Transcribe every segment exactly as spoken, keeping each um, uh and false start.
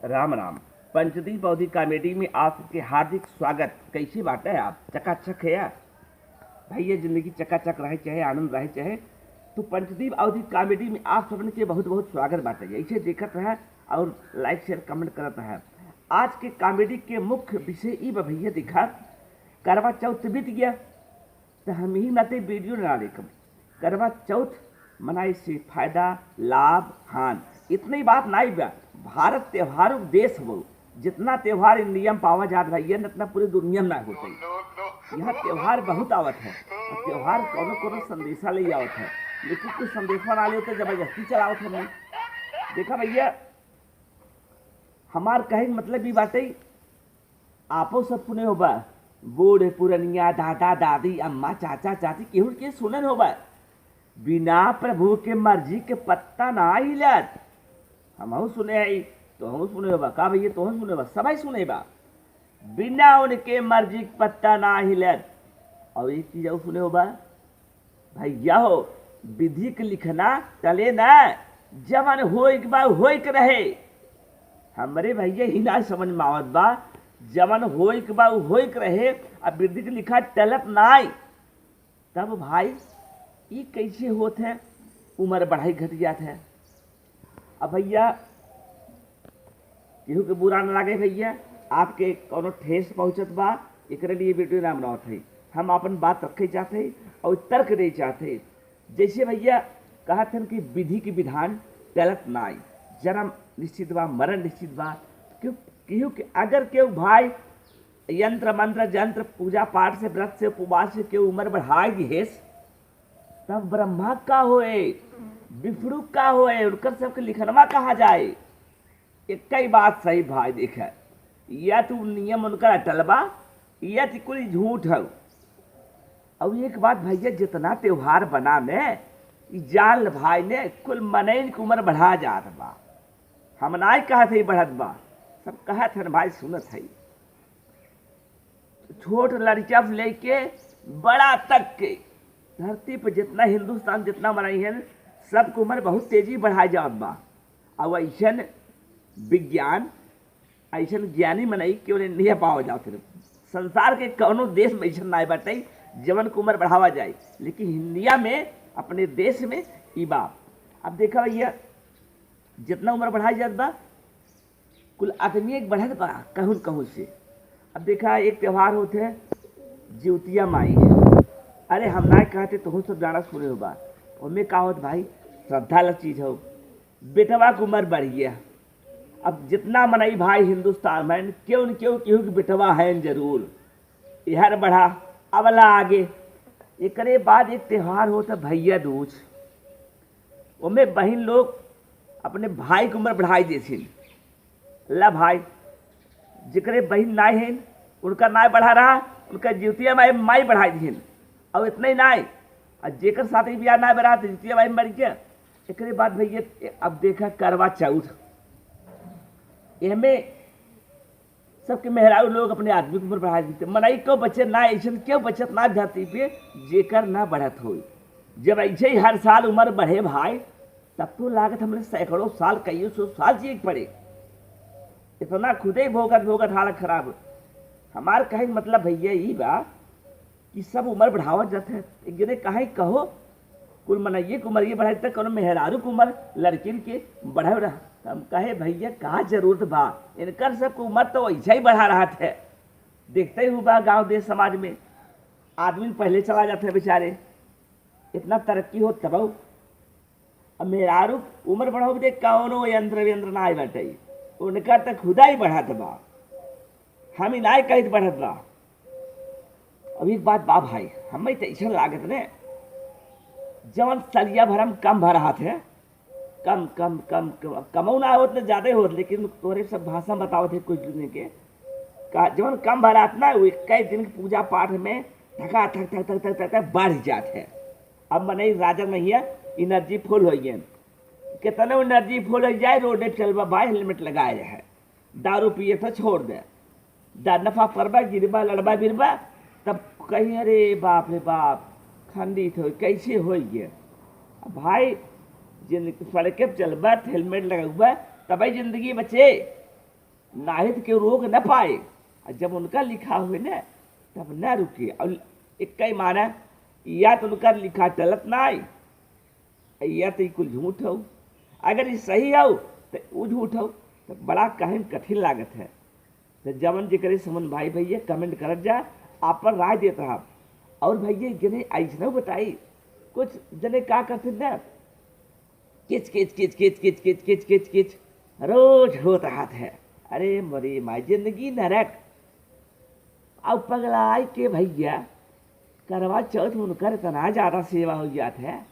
राम राम। पंचदीप अवधी कॉमेडी में आप सबके हार्दिक स्वागत। कैसे बाटे आप? चकाचक है आप? भैया, जिंदगी चकाचक रहे चाहे आनंद रहे चाहे, तो पंचदीप अवधी कॉमेडी में आप सबन के बहुत बहुत स्वागत बाटे। ऐसे देखत रहे और लाइक शेयर कमेंट करत रहे। आज के कॉमेडी के मुख्य विषय ई बा भैया, देखा, करवा चौथ बीत गया, तो हम ही नाते वीडियो ना लेकर करवा चौथ मनाए से फायदा, लाभ, हान, इतनी बात नाई बा। भारत त्योहारों के देश हो, जितना त्योहार इंडिया में पावा जात भैया, उतना पूरी दुनिया में ना होते। यहाँ त्योहार बहुत आवत है, और त्योहार कोनो कोनो संदेशा ले आवत है, लेकिन कुछ संदेशा ना ले होते, जबरदस्ती चलावत है। देखा भैया, हमार कहे के मतलब ई बाटे, आपो सब सुने होबा, बूढ़ पुरनिया, दादा दादी, अम्मा चाचा चाची, केहू के सुनन होबा, बिना प्रभु के मर्जी के पत्ता ना हिलत। हमहू सुने हई, तोहू सुने होबा का भैया? तोहू सुने होबा, सबै सुने बा, बिना उनके मर्जी के पत्ता ना हिलत। और एक चीज और सुने होबा, भैया हो, विधि के लिखना टले ना, जवन होइक बा होइक रहे। हमरे भैया ही ना समझ में आवत बा, जवन होइक बा उ होइक रहे, अब विधि के लिखा टलत नाई। तब भाई, ई कैसे होत है, उम्र बढ़ाई घट जात है? अब भैया, केहू के बुरा न लागे भैया, आपके कौनो ठेस पहुँचत बा, एकरे लिए वीडियो ना बनावत है। हम आपन बात रखे चाहत है और तर्क दे चाहत है। जैसे भैया कहत हन कि विधि के विधान टलत नाई, जन्म निश्चित बा, मरण निश्चित बा। क्यों? क्योंकि अगर केहू भाई यंत्र मंत्र जंत्र पूजा पाठ से, व्रत से, उपवास से केहू उम्र बढ़ाई दिहेस, तब ब्रह्मा का होए, विष्णु का होए, उनकर सबके लिखनवा कहा जाए। एक ही बात सही भाई, देखे, या तो नियम उनकर अटल बा, या तो कुल झूठ है। और एक बात भैया, जितना त्योहार बना में, ई जान ल भाई ने, कुल मनइन के उम्र बढ़ा जात बा। हम नाई कहत है बढ़त बा, सब कहत हन भाई, सुनत है। छोट लड़का से लेके बड़ा तक के धरती पर जितना हिंदुस्तान जितना मनई है, सबके उम्र बहुत तेजी बढ़ाए जात बा। और ऐसन विज्ञान, ऐसन ज्ञानी मनई केवल इंडिया पावा जात है। संसार के कौनो देश में ऐसन नाई बाटे जवन के उम्र बढ़ावा जाए, लेकिन इंडिया में, अपने देश में ई बा। अब देखा भैया, जितना उम्र बढ़ाई जात बा, कुल आदमी एक बढ़त बा कहूँ न कहूँ से। अब देखा, एक त्योहार होत है जिउतिया माई। अरे, हम ना कहते, तोहू सब जाना सुने हो बा। ओमे का होत भाई, श्रद्धा वाला चीज हो। बेटवा के उम्र बढ़ गया। अब जितना मनई भाई हिंदुस्तान में, केहू न केहू, केहू के बेटवा है जरूर। इहर बढ़ा, अबला आगे। एकरे बाद एक त्योहार होत है भैया दूज। ओमे बहिन लोग अपने भाई के उम्र बढ़ाई देथिन। ला भाई, जेकरे बहिन नाई है, उनका नाई बढ़ा रहा, उनका जिउतिया माई, माई बढ़ाई दिहिन। और इतना ही नाई, और जेकर शादी ब्याह नाई बढ़ा, तो जिउतिया माई मर गया। एकरे बाद भैया, अब देखा करवा चौथ, एहमे सबके मेहरारू लोग अपने आदमी के उम्र बढ़ा देते। मनई क्यों बचे ना, ऐसन क्यों बचत ना धरती पे, जेकर ना बढ़त होई। जब ऐसे ही हर साल उम्र बढ़े भाई, तब तो लागत हमरे सैकड़ों साल, कईयों सौ साल जिए के पड़े। इतना खुदे भोगत भोगत हालत खराब हो। हमार कहे के मतलब भैया ई बा कि सब उम्र बढ़ावत जात है। एक जने कहे कहो, कुल मनइये के उम्र ये बढ़ाई, तक कौनो मेहरारू के उम्र लड़किन के बढ़ावे रहा। हम कहे, "भैया, का जरूरत बा? इनकर सबके उम्र तो वैसे ही बढ़ा रहत है।" देखते ही हुआ गांव देश समाज में आदमी पहले चला जाते हैं बेचारे, इतना तरक्की हो तब। अब मेहरारू उम्र बढ़ाओ दे, कौनो यंत्र व्यंत्र ना आए बाटे, उनका तो खुदा ही बढ़त बा, हम ही नाय कहित बढ़त बा। अब एक बात बा भाई, हमें तो ऐसा लागत ने, जवन सलिया भरम कम भर हाथ है, कम, कम, कम, कम, कमऊ ना होत, न ज्यादा होत, लेकिन तोरे सब भाषा में बतावत है कुछ दिन के, का जवन कम भर हाथ ना, वो इक्कीस दिन के पूजा पाठ में धका धक, धक, धक, धक, धक, धक बढ़ जात है। अब मनई राजन नहीं है, एनर्जी फुल हो गए। कितने एनर्जी फुल हो जाए, रोड पे चलबा भाई, हेलमेट लगाए रहे, दारू पिए तो छोड़ दे, दा नफा परबा, गिरबा, लड़बा, बिरबा, तब कहीं, "अरे बाप रे बाप, खंडित हो, कैसे हो ये?" अब भाई, जिन सड़के पे चलबा, हेलमेट लगउबा, तबे जिंदगी बचे। नाहीं तो केहू रोक न पाए। और जब उनका लिखा हुए न, तब न रुके। और एक ही माना, या तो उनका लिखा टलत ना आई, या तो ई कुल झूठ हो। अगर ई सही हो, तो ऊ झूठ हो। तो बड़ा कहे में कठिन लागत है। तो जवन जेकरे समझ भाई भैया, comment करत जा, आपन राय देत रहा। और भैया, जने ऐसनो बताई, कुछ जने का करते ना, किच, किच, किच, किच, किच, किच, किच, किच, किच, रोज होत रहत है। अरे मोरे माई, जिंदगी नरक। अब पगलाई के भैया, करवा चौथ में उनकर इतना ज्यादा सेवा हो जात है,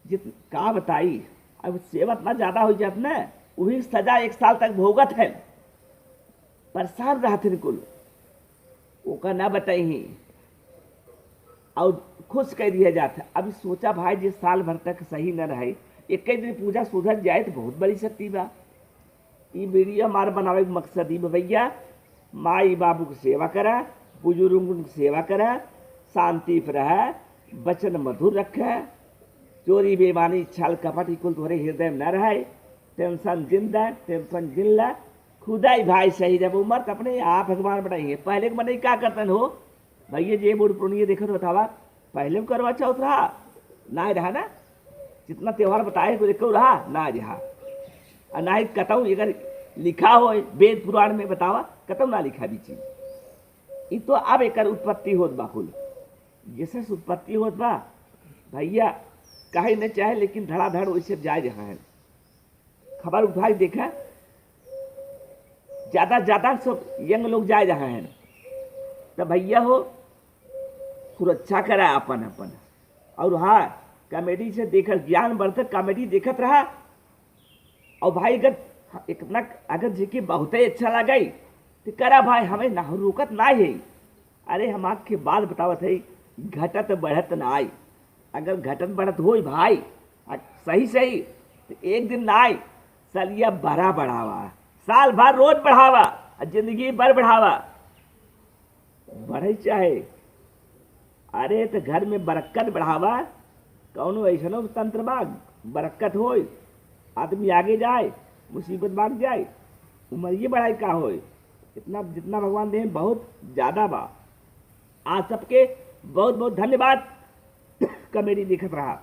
जित, का बताई, अब सेवा इतना ज्यादा हो जात ना, वही सजा एक साल तक भोगत है, परेशान रहत है कुल, ओका ना बताई ही। और खुश कर दिया जात है। अब सोचा भाई, जे साल भर तक सही न रहे, एक दिन पूजा सुधर जाए तो बहुत बड़ी शक्ति बा। ई वीडियो हमार बनावे के मकसद ई बा भैया, माई बाबू की सेवा करा, बुजुर्ग की सेवा करा, शांति पे रहा, वचन मधुर रखे, चोरी बेईमानी छल कपट ई कुल तोहरे हृदय में न रहे। टेंशन जिन दे, टेंशन जिन ला, खुदा ही भाई सही। जब उम्र तो अपने आप भगवान बनाई है। पहले के मनई का करतन हो भैया, जे बूढ़ पुरनिये देखत बतावा, पहले में करवा चौथ रहा, ना रहा ना, जितना त्योहार बताए कुल एको रहा ना रहा। और ना ही कतऊ अगर लिखा हो वेद पुराण में बतावा, कतऊ ना लिखा बीची। ई तो अब एकर उत्पत्ति होत बा कुल, जैसे से उत्पत्ति होत बा भैया, कहे न चाहे लेकिन धड़ाधड़ वैसे जाए रहा है। खबर उठाई देखा, ज्यादा ज्यादा सब यंग लोग जाए रहा है। तो भैया हो, सुरक्षा करा अपन अपन। और हाँ, कॉमेडी से देखल ज्ञान बढ़त, कॉमेडी देखत रहा। और भाई अगर इतना, अगर जेके बहुते अच्छा लगे तो करा भाई, हमें ना रोकत ना है। अरे हम आपके बात बतावत है, घटत बढ़त ना आई। अगर घटत बढ़त होई भाई, आ, सही सही, तो एक दिन ना आई, सलिया भरा बढ़ावा, साल भर रोज बढ़ावा, आ जिंदगी भर बढ़ावा। बढ़े चाहे, अरे तो घर में बरकत बढ़ावा। कौनो ऐसनो तंत्र बा, बरकत होई, आदमी आगे जाए, मुसीबत भाग जाए, उमरिये बढ़ाई का होई। इतना जितना भगवान देहे बहुत ज्यादा बा। आज सबके बहुत बहुत धन्यवाद। कॉमेडी देखत रहा।